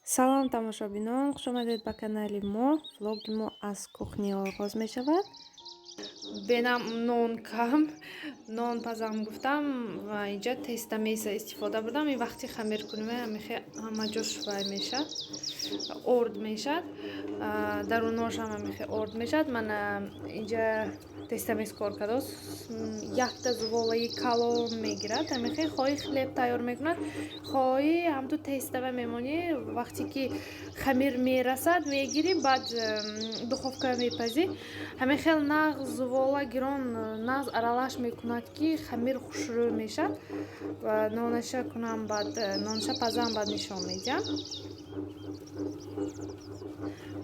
Салом, тамошобинон, хушомадед ба канали мо. Влоги мо аз кухня оғоз мешавад. Бенам нон кам, нон пазам гуфтам ва инҷа тестомеса истифода бурдам. Ин вақти хамир кунем, ҳамихе ҳама ҷош вай мешад, орд мешад, даруношам ҳамихе орд мешад. Ман инҷа тестомес кор кардост, якта зуволаи калон мегирад, ҳамихе хоҳӣ хлеб тайёр мекунад, хоҳӣ ҳамту тестава мемонӣ. Вақте ки хамир мерасад, мегирӣ, баъд духовка мепазӣ. Ҳамин хел нағз зувола гирон, нағз аралаш мекунад, ки хамир хушрӯ мешавад. Ва нонаша кунам, баъд нонаша пазам, баъд нишон медиҳам.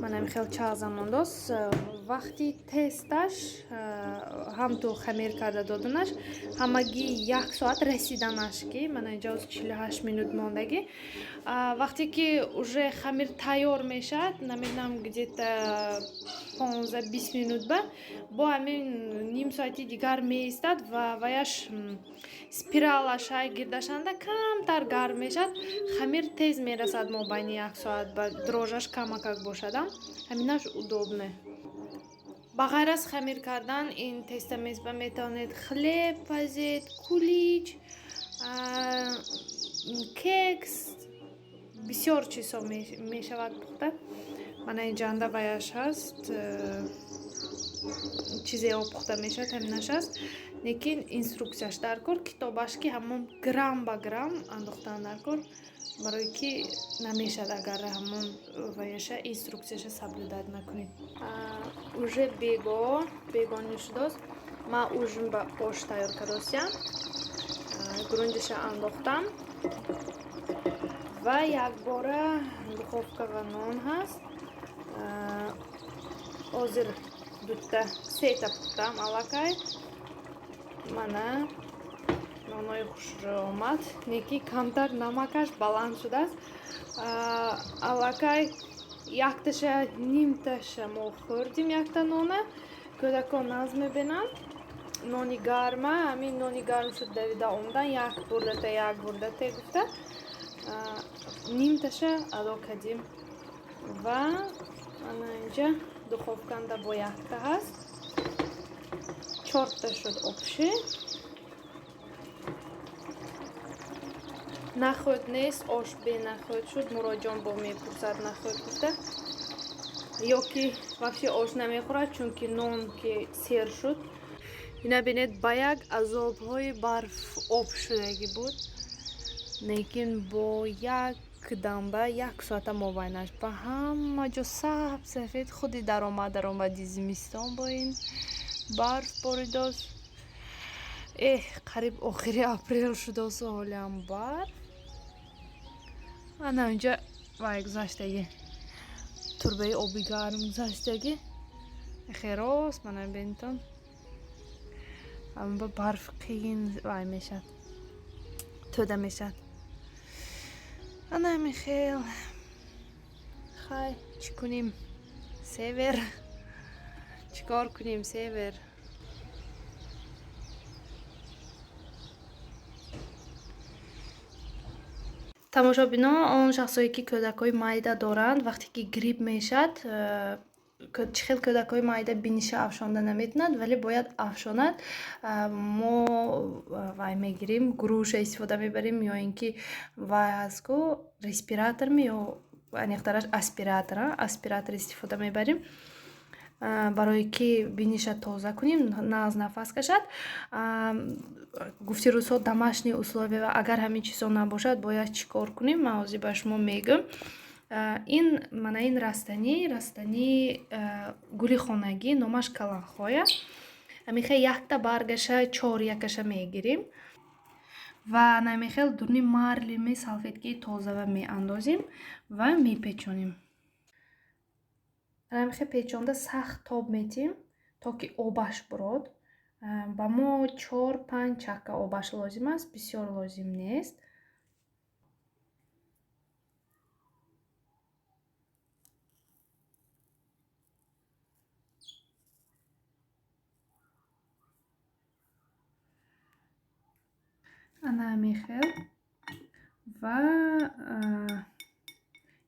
Ман ҳамин хел чағза мондост. Вақти тесташ ҳамту хамир карда доданаш ҳамагӣ як соат расиданаш, ки мана инҷа 48 минут мондагӣ. Вақте ки уже хамир тайёр мешавад, намедонам, где-то 15-20 минут ба бо ҳамин ним соати дигар меистад ва ваяш спиралаш ҳай гирдашанда камтар гарм мешавад, хамир тез мерасад. Мобайни як соат ба дрожжаш камакак бошадам, ҳаминаш удобне. Ба ғайр аз хамир кардан, ин тестомесба метавонед хлеб пазед, кулич, кекс, бисёр чизҳо мешавад пухта. Мана инҷанда ваяш ҳаст, чизе пухта мешавад, ҳаминаш аст. Лекин инструксияш дар кор, китобаш, ки ҳамон грамм ба грамм андохтан дар кор, барое ки намешавад, агар ҳамон ваяша инструксияша соблюдать накунед. Уже бего бегони шудост. Ман ужин ба ош тайёр кардостям, грунҷаша андохтам ва якбора духовка ва нон ҳаст. Ҳозир дута сета пухтам аллакай. Мана нонои хушрӯ омад, неки камтар намакаш баланд шудааст. Аллакай якташа, нимташа мо хӯрдим, якта нона. Кӯдакон наз мебинанд нони гарма, ҳамин нони гарм шуд, давида омадан, як бурдата, як бурдате гуфта, нимташа адо кардем. Ва ана инҷа духовканда бо якта ҳаст, чорта шуд общий. Нахӯд нест, ош бенахӯд шуд. Муроҷон бо мепурсад нахӯд гуфта, ё ки вообще ош намехӯрад, чунки нон ки сер шуд. Ина бинед, ба як азобҳои барф об шудагӣ буд, лекин бо як дамба як соата мобайнаш ба ҳама ҷо саб сафед худи даромад, даромади зимистон бо ин барф боридост. Эҳ, қариб охири апрел шудосу ҳолиам барф. Ана инҷа вай гузаштагӣ, турбаи оби гарм гузаштагӣ, херост. Мана бинтон, ба барф қиин вай мешад, тӯда мешад. Ана ҳамин хел. Хай, чӣ кунем, север, чӣ кор кунем, север. Тамошобино, он шахсое ки кӯдакҳои майда доранд, вақте ки грипп мешавад, чӣ хел кӯдакҳои майда биниша афшонда наметавонад, вале бояд афшонад. Мо вай мегирем, груша истифода мебарем, ё ин ки вай ҳаст ку, респираторми, ё аниқтараш аспиратор, аспиратор истифода мебарем, барое ки биниша тоза кунем, нағз нафас кашад. Гуфти рӯзҳо, домашние условия, агар ҳамин чизҳо набошад, бояд чӣ кор кунем, ман ҳозир ба шумо мегӯям. Ин мана ин растанӣ, растании гули хонагӣ, номаш каланхоя. Ҳамихел якта баргаша, чор якаша мегирем ва намихел дуни марлими салфеткаи тозава меандозем ва мепечонем. Ҳамихел печонда сахт тоб метиҳем, то ки обаш бурод. Ба мо 4-5 чакка обаш лозим аст, бисёр лозим нест. Ана ҳамин хел ва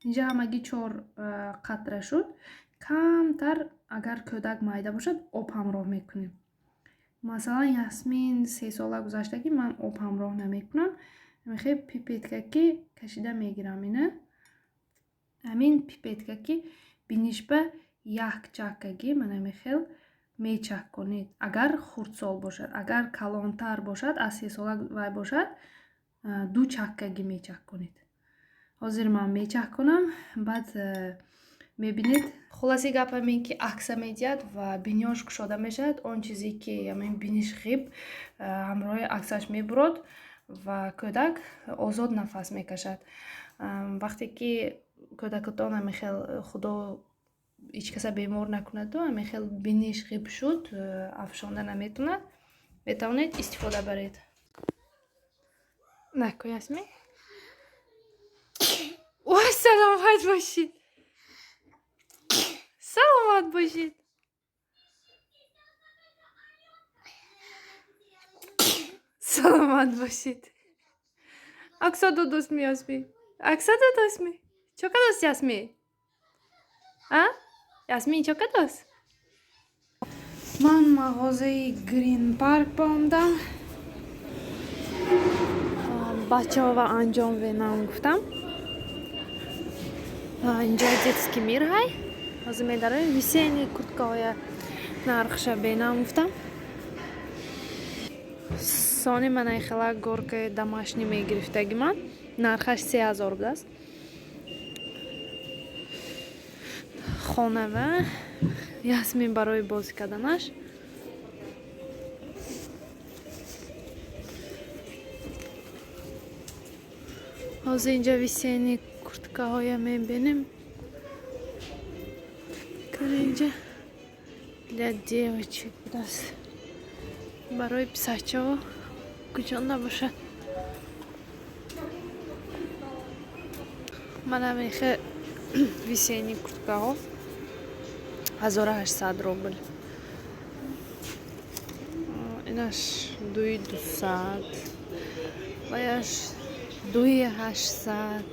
Инҷа ҳамагӣ 4 қатра шуд. Камтар агар кӯдак майда бошад, об ҳамроҳ мекунем. Масалан, Ясмин 3 сола гузаштагӣ ман об ҳамроҳ намекунам. Мехе пипетка ки кашида мегирам ина. Ҳамин пипетка ки бинишба як чаккагӣ мана мехел мечакконед. Агар хурдсол бошад, агар калонтар бошад, аз 3 сола вай бошад, 2 чаккагӣ мечакконед. Ҳозир ман мечакконам, баъд мебинед. Хулоси гап ҳамин ки акса медиҳад ва бинёш кушода мешавад. Он чизе ки ҳамин биниш ғиб ҳамроҳи аксаш мебурод ва кӯдак озод нафас мекашад. Вақте ки кӯдакатон ҳамин хел, худо ҳеҷ каса бемор накунаду, ҳамин хел биниш ғиб шуд, афшонда наметавонад, метавонед истифода баред. Накун, Ясмин. Ой, саломат бошед. Саломат бошед. Саломат бошед. Акса додостми, Ясмин? Акса додостми? Чо кадост, Ясмин? А? Ясмин, чо кадост? Ман мағозаи Грин Парк баомдам. Бачаҳо ва анҷом венам гуфтам. Инҷо детский мир ҳай. Ҳозир медароем весенний курткаҳоя нархша бенам гуфтам. Сони манаи хела горкаи домашний мегирифтаги ман. Нархаш 3000 будааст. Хонава Ясмин барои бозӣ карданаш. Ҳозир инҷа весенний курткаҳоя мебинем. Кана инҷа для девочек будааст. Барои писарчаҳо куҷо набошад. Манам ихе весенний курткаҳо 1800 рубл. Инаш 2200, ваяш 2800.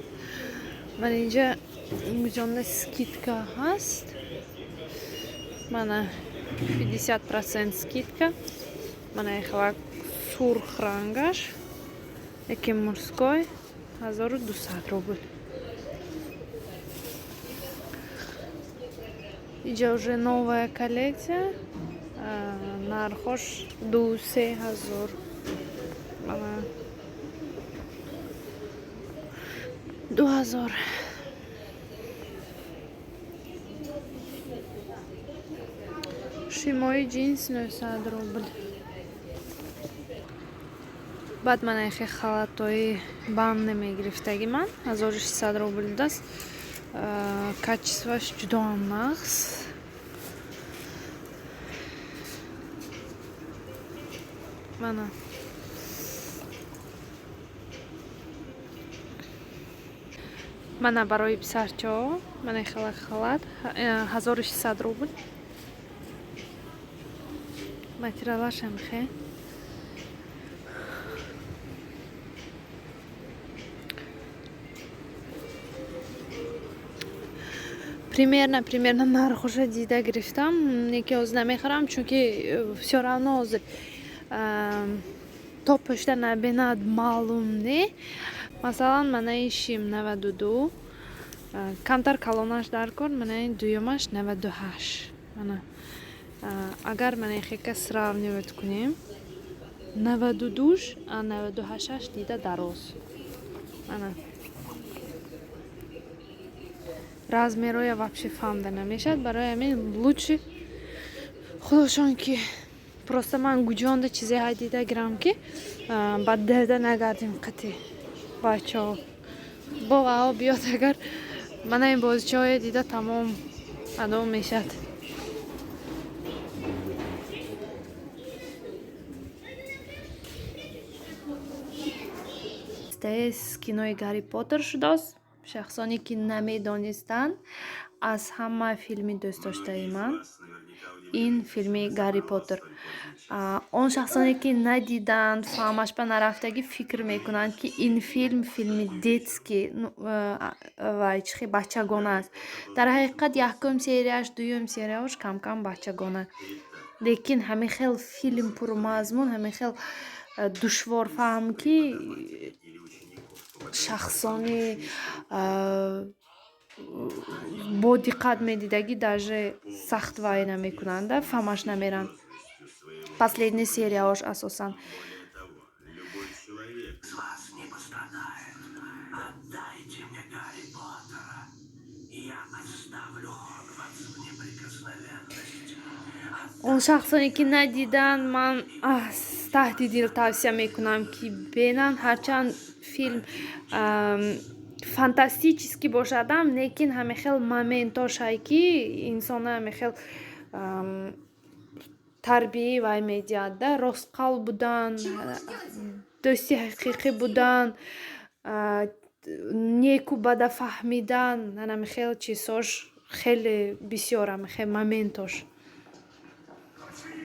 Ман инҷа гуҷонда скидка ҳаст. Мана 50% скидка. Мана ихела сурх рангаш, яке мужской 1200 рубл. Инҷа уже новая коллекция, нархош 2-3 ҳазор. Мана 2000. Шимои ҷинс 900 рубл. Баъд мана ихе халатҳои банд мегирифтаги ман 1600 рубл будааст. Качествоаш ҷудоам нағз. Мана мана барои писарчаҳо мана хела халат 1600 рубл. Материалашам хе. Примерно нархоша дида гирифтам. Неки ҳозир намехарам, чунки всё равно ҳозир то пушта набинад маълум не. Масалан, мана ин шим 92, камтар калонаш дар кор, мана ин дуюмаш 98. Мана агар мана ин хека сравнивать кунем, 92-ш, 98-аш дида дароз. Мана размерҳоя вообще фаҳмда намешавад. Барои ҳамин лучше худошон ки просто ман гуҷонда чизе ҳай дида гирам ки баъд деда нагардем қати бачаҳо. Бо вао биёд агар мана ин бозичаҳое дида тамом адом мешавад. Скинои Гарри Поттер шудааст. Шахсоне, ки намедонистанд, аз ҳама филми дӯстдоштаи ман ин филми Гарри Поттер. Он шахсоне, ки надиданд, фаҳмаш ба нарафтагӣ, фикр мекунанд, ки ин филм филми детский вай чӣ хел бачагона аст. Дар ҳақиқат, якум серияш, дуюм серияош камкам бачагона, лекин ҳамин хел филм пурмазмун, ҳамин хел душворфаҳм, ки шахсони бо диққат медидагӣ даже сахт вай намекунанд, фаҳмаш намеранд. Последний серияош асосан. Из вас не пострадает. Отдайте мне Гарри Поттера, и я оставлю Хогвартс в неприкосновенности. Он шахсоне, ки надиданд, ман аз таҳти дил тавсия мекунам, ки бинанд. Ҳарчанд филм фантастический бошадам, лекин ҳамин хел моментошай, ки инсона ҳамин хел тарбияи вай медиҳад да, ростқалб будан, дӯсти ҳақиқӣ будан, неку бада фаҳмидан, ҳамин хел чизҳош хеле бисёр, ҳамин хел моментош.